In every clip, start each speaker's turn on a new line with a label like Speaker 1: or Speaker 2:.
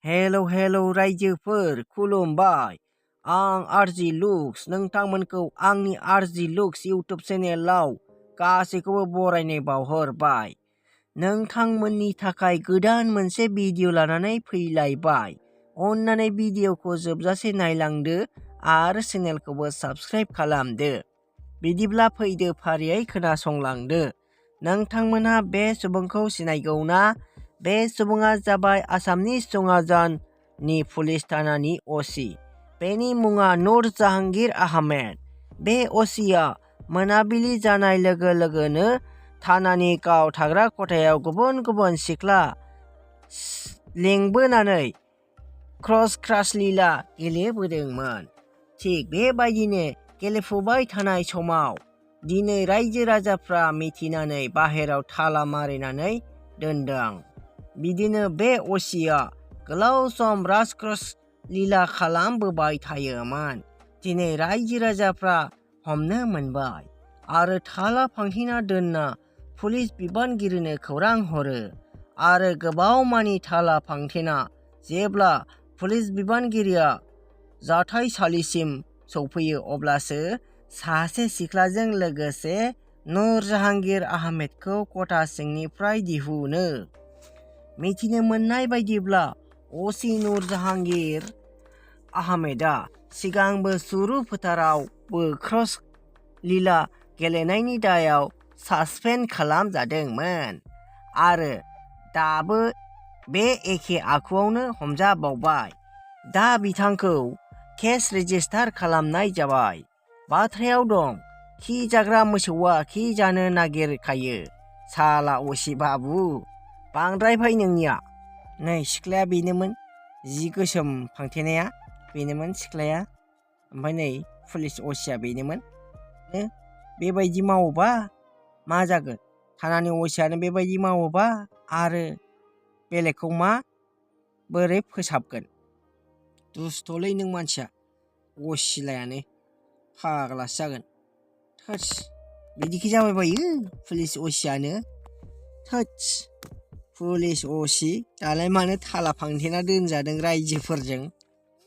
Speaker 1: Hello रायजोफोर खुलुमबाय। आं आरजि लुक्स नोंथांमोनखौ आंनि आरजि लुक्स इउटुब चेनेलाव गासैखौबो बरायनाय बावहरबाय। नोंथांमोननि थाखाय गोदान मोनसे भिडिअ लानानै फैलायबाय। अन्नानै भिडिअखौ जोबजासे नायलांदो आरो चेनेलखौबो साबस्क्राइब खालामदो। बिदिब्ला फैदो फारियै खोनासंलांदो। नोंथांमोनहा बे सुबुंखौ सिनायगौना? बे सुबुङा जाबाय आसामनि सुङाजाननि पुलिस थानानि अ.सि. बेनि मुङा नुर जाहांगीर आहमेद। बे अ.सि.या मोनाबिलि जानाय लोगो लोगोनो थानानि गाव थाग्रा खथायाव गुबुन गुबुन सिख्ला लेंबोनानै लीला गेलेबोदोंमोन। थिग बेबायदिनो गेलेफुबाय थानाय समाव दिनै रायजो राजाफ्रा मिथिनानै बाहेराव ताला मारिनानै दोनदों। बिदिनो बे अ.सि.या गोलाव सम लीला खालामबोबाय थायोमोन। दिनै रायजो राजाफ्रा हमनो मोनबाय आरो ताला फांथेना दोनना पुलिस बिबानगिरिनो खौरां हरो आरो गोबावमानि ताला फांथेना जेब्ला पुलिस बिबानगिरिया जाथायसालिसिम सौफैयो अब्लासो सासे सिख्लाजों लोगोसे नुर जाहांगीर आहमेदखौ खथा सिंनिफ्राय दिहुनो। मिथिनो मोननाय बायदिब्ला अ.सि. नुर जाहांगीर आहमेदआ सिगांबो सुरु फोथारावबो लीला गेलेनायनि दायाव सासपेन्ड खालामजादोंमोन आरो दाबो बे एखे आखुआवनो हमजाबावबाय। दा बिथांखौ केस रेजिस्टार खालामनाय जाबाय। बाथ्रायाव दं, खि जाग्रा मोसौआ खि जानो नागिरखायो। साला अ.सि. बाबु बांद्रायबाय नोंनिया। नै सिख्लाया बेनोमोन, जि गोसोम फांथेनाया बेनोमोन सिख्लाया। ओमफ्राय नै पुलिस अ.सि.या बेनोमोन। बेबायदि मावोबा मा जागोन? थानानि अ.सि.यानो बेबायदि मावोबा आरो बेलेगखौ मा बोरै फोसाबगोन? दुस्थ'लै नों मानसिया असिलायानो फाग्लासो जागोन। थोस बिदिखि जाबाय बायो पुलिस अ.सि.यानो। थोस पुलिस अ.सि. दालाय मानो ताला फांथेना दोनजादों रायजोफोरजों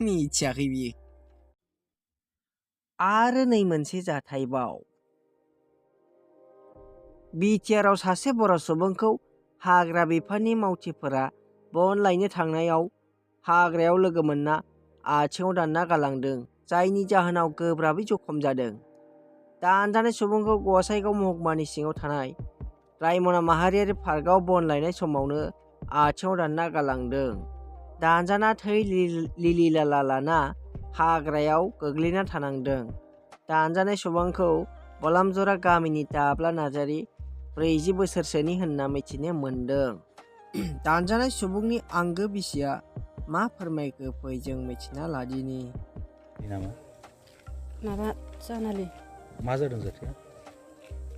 Speaker 1: मिथियाखै बियो। आरो नै मोनसे जाथायबाव। बिटिआरआव सासे बर' सुबुंखौ हाग्रा बिफाननि मावथिफोरा बन लायनो थांनायाव हाग्रायाव लोगो मोनना आथिङाव दानना गालांदों, जायनि जाहोनाव गोब्राबै जखम जादों। दानजानाय सुबुंखौ गसाइगाव महकुमानि सिङाव थानाय रायमना माहारियारि पार्कआव बन लायनाय समावनो आथिङाव दानना गालांदों। दानजाना थै लिलिलालाना हाग्रायाव गोग्लैना थानांदों। दानजानाय सुबुंखौ बलामजरा गामिनि दाब्ला नार्जारि 40 बोसोरसोनि होनना मिथिनो मोन्दों। दानजानाय सुबुंनि आंगो बिसिया मा फोरमायखो फै जों मिथिना लादिनि।
Speaker 2: माबा जानालि
Speaker 3: मा जादों जाथाया?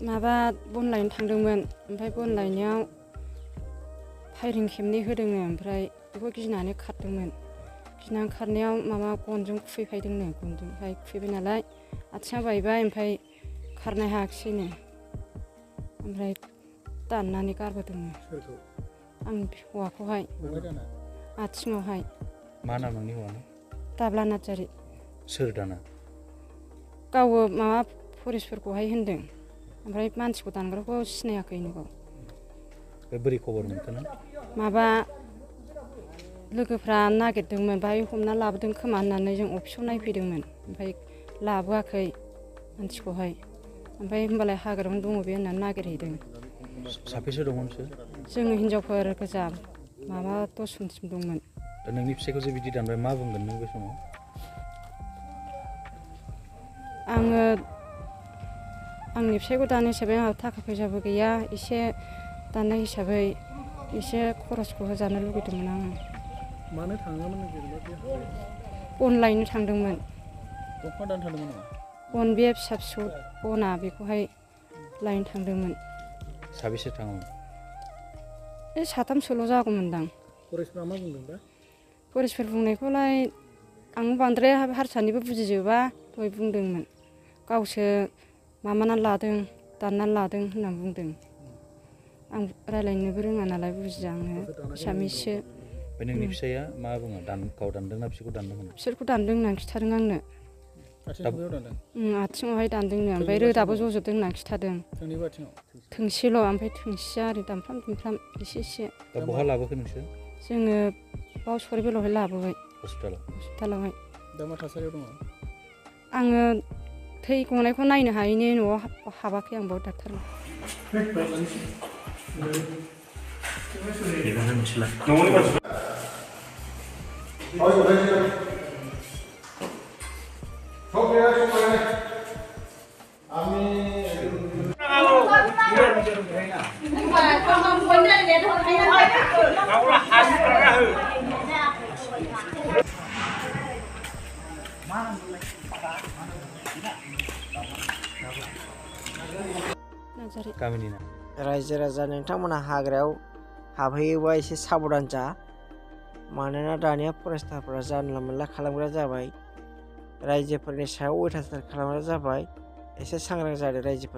Speaker 2: माबा बन लायनो थांदोंमोन, ओमफ्राय बन लायनायाव फायरिं खेबनै होदोंनो, ओमफ्राय बेखौ गिनानै खारदोंमोन। गिनानै खारनायाव माबा गनजों खुबैफायदोंनो, गनजोंहाय खुबैबाय नालाय आथिङा बायबाय, ओमफ्राय खारनो हायाखिसैनो, ओमफ्राय दाननानै गारबोदोंनो।
Speaker 3: सोरखौ?
Speaker 2: आंनि हौवाखौहाय आथिङावहाय।
Speaker 3: मा नाम नोंनि हौवाना?
Speaker 2: दाब्ला नार्जारि।
Speaker 3: सोर दाना?
Speaker 2: गावबो माबा फरेस्टफोरखौहाय होनदों, ओमफ्राय मानसिखौ दानग्राखौ सिनायाखै नो गाव।
Speaker 3: बोरै खबर मोनखो नों?
Speaker 2: माबा लोगोफ्रा नागिरदोंमोन, बाहाय हमना लाबोदों खोमा होननानै जों अफिसाव नायफैदोंमोन, ओमफ्राय लाबोआखै मानसिखौहाय। ओमफ्राय होमबालाय हाग्रायावनो दङ बे होननानै नागिरहैदों।
Speaker 3: साबेसे दंमोन बिसोर?
Speaker 2: जोङो हिनजावफोर गोजा माबा 10 जनसिम दंमोन।
Speaker 3: दा नोंनि फिसाइखौ जे बिदि दानबाय, मा बुंगोन नों बे समाव?
Speaker 2: आङो आंनि फिसाइखौ दानो हिसाबै आंहा थाखा फैसाबो गैया, एसे दाननाय हिसाबै एसे खरसखौ होजानो लुगैदोंमोन आङो।
Speaker 3: मानो थाङामोन जेनेबा बे हाग्रायाव?
Speaker 2: बन लायनो थांदोंमोन।
Speaker 3: दंफां दाननो थांदोंमोन नामा?
Speaker 2: बन बे फिसा फिसौ बना बेखौहाय लायनो थांदोंमोन।
Speaker 3: साबेसे थाङोमोन?
Speaker 2: बे साथामसोल' जागौमोनदां।
Speaker 3: फरेस्टफ्रा मा बुंदों दा?
Speaker 2: फरेस्टफोर बुंनायखौलाय आं बांद्राय हारसानिबो बुजिजोबा, दहाय बुंदोंमोन गावसो माबानानै लादों, दाननानै लादों होननानै बुंदों। आं रायज्लायनोबो रोङा नालाय बुजिया आङो, एसामिससो
Speaker 3: बे नोंनि फिसाया मा बुङो गाव दानदोंना बिसोरखौ दानदों होनो?
Speaker 2: बिसोरखौ दानदों होननानै खिथादों आंनो। आथिङावहाय दानदोंनो ओमफ्राय रोदाबो जजोबदों होननानै खिथादों। थोंसेल' ओमफ्राय थोंसेया ओरै दानफ्राम दुमफ्राम एसे एसे।
Speaker 3: दा बहा लाबोखो नोंसोर?
Speaker 2: जोङो बाव सरिबिलावहाय लाबोबाय।
Speaker 3: हस्पिटालाव। दा मा थासारियाव दङ?
Speaker 2: आङो थै गनायखौ नायनो हायैनि न'आव हाबाखै आं बाव डाक्टारनाव।
Speaker 3: गामिनिना
Speaker 1: रायजो राजा नोंथांमोना हाग्रायाव हाबहैयोबा एसे साबधान जा, मानोना दानिया फरेस्टारफोरा जानला मोनला खालामग्रा जाबाय, रायजोफोरनि सायाव अयथासार खालामग्रा जाबाय। एसे सांग्रां जादो रायजोफोर।